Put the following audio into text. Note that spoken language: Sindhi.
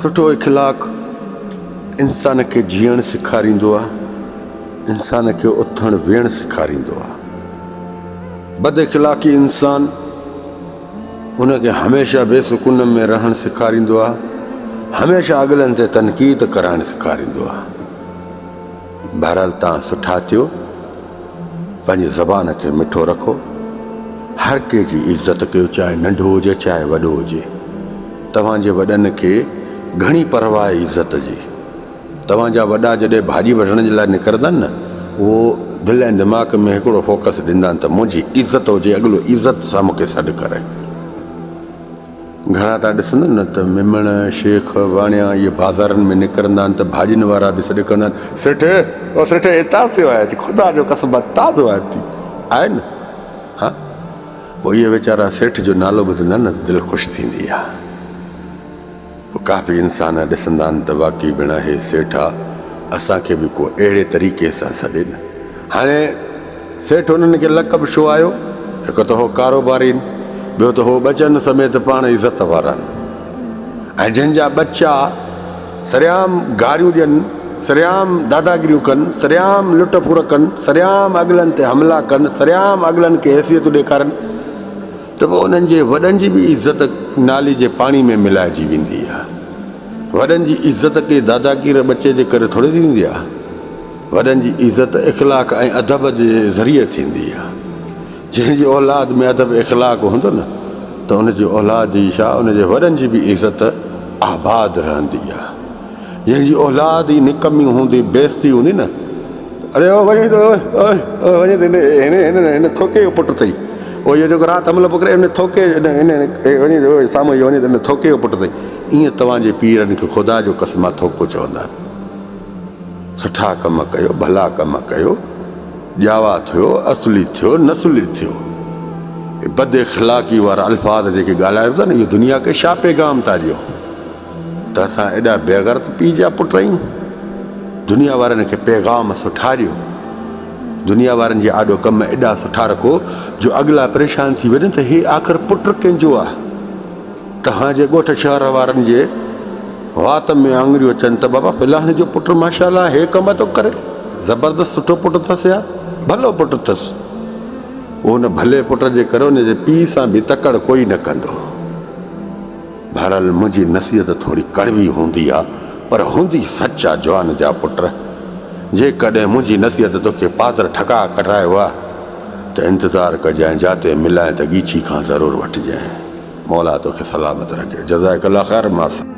سٺو اخلاق انسان کي جيئڻ سيکاريندو آ، انسان کي اٿڻ ويهڻ سيکاريندو آ. بد اخلاقي انسان ان کي هميشه بي سڪون ۾ رهڻ سيکاريندو آ، هميشه اڳلن تي تنقيد ڪرائڻ سيکاريندو آ. بهرحال توهان سٺا ٿيو. پنهنجي زبان کي مٺو رکو. هر ڪنهن جي عزت ڪيو چاهي ننڍو هجي چاهي وڏو هجي. توهان جي وڏن کي گهڻي پرواهه آهي عزت جي. توهان جا وڏا جڏهن ڀاڄي وٺڻ جي لاء نڪرندا آهن نه اهو دل ۽ دماغ ۾ هڪڙو فوڪس ڏيندا آهن ته منهنجي عزت هجي اڳلو عزت سان مون کي سڏ ڪري. گهڻا تان ڏسندو نه ته ميمڻ، شيخ، واڻيا اهي بازارن ۾ نڪرندا آهن ته ڀاڄين وارا به سڏ ڪندا آهن، سيٺ، او سيٺ هي تازو آيو اٿي، خدا جو قسم آ تازو آيو اٿي. آهي نه؟ ها؟ پوء اهي ويچارا سيٺ جو نالو ٻڌندا آهن نه ته دل خوش ٿيندي آ. پوء ڪافي انسان ڏسندا آهن ته واقعي ڀيڻا هي سيٺ آ، اسان کي به ڪو اهڙي طريقي سان سڏي نه. هاڻي سيٺ انهن کي لقب ڇو آيو؟ هڪ ته هو ڪاروباري آهن، ٻيو ته هو ٻچن سميت پاڻ عزت وارا آهن ۽ جن جا ٻچا سرعام گاريون ڏين، سرعام داداگيريون ڪن، سرعام لٽ ڦر ڪن، سرعام اڳلن تي حملا ڪن، سرعام اڳلن کي حيثيتون ڏيکارن ته پوء انهن جي وڏن جي به عزت نالي جي پاڻي ۾ ملائجي ويندي آهي. وڏن جي عزت ڪي داداگير ٻچي جي ڪري ٿوري ٿيندي آهي. وڏن جي عزت اخلاق ۽ ادب جي ذريعي ٿيندي آ. جنهن جي اولاد ۾ ادب اخلاق هوندو نه ته ان جي اولاد جي ڇا ان جي وڏن جي به عزت آباد رهندي آ. جنهن جي اولاد ئي نڪمي هوندي بيعزتي هوندي نه ته اڙي او وڃي ته اوئي اوئي اوئي وڃي ته هن هن هن ٿوڪي جو پٽ اٿئي. او اهو جيڪو رات حملو پيو ڪري ان ٿوڪي هن هن وڃي ته اوئي سامهون اهو وڃي ته ان ٿوڪي جو پٽ اٿئي. ائين توهان جي پيرن کي خدا جو قسم آ ٿوڪو چوندا آهن. سٺا ڪم ڪيو، ڀلا ڪم ڪيو، ڄاوا ٿيو، اصلي ٿيو، نسلي ٿيو. اهي بد اخلاقي وارا الفاظ جيڪي ڳالهايو ٿا نه، اهو دنيا کي ڇا پيغام ٿا ڏيو؟ ته اسان ايڏا بيغرت پيء جا پٽ آهيون؟ دنيا وارن کي پيغام سٺا ڏيو. دنيا وارن جي آڏو ڪم ايڏا سٺا رکو جو اڳلا پريشان ٿي وڃن ته هي آخر پٽ ڪنهن جو آهي؟ توهان جي ڳوٺ شهر وارن جي وات ۾ آڱريون اچن ته بابا فلاڻي جو پٽ ماشاء الله هي ڪم ٿو ڪري زبردست سٺو پٽ اٿس يا ڀلو پٽ اٿس. پوء ان ڀلي پٽ جي ڪري ان جي پيء سان به تڪڙ ڪوئي نه ڪندو. بهرحال منهنجي نصيحت ٿوري ڪڙوي هوندي آ پر هوندي سچ آ جوان جا پٽ جيڪڏهن منهنجي نصيحت توکي پادر ٺڪاء ڪڍرايو آ ته انتظار ڪجانء جاتي ملانء ته ڳيچي کان ضرور وٺجانء. مولا توکي سلامت رکي جزاڪ الله خير مع السلامه.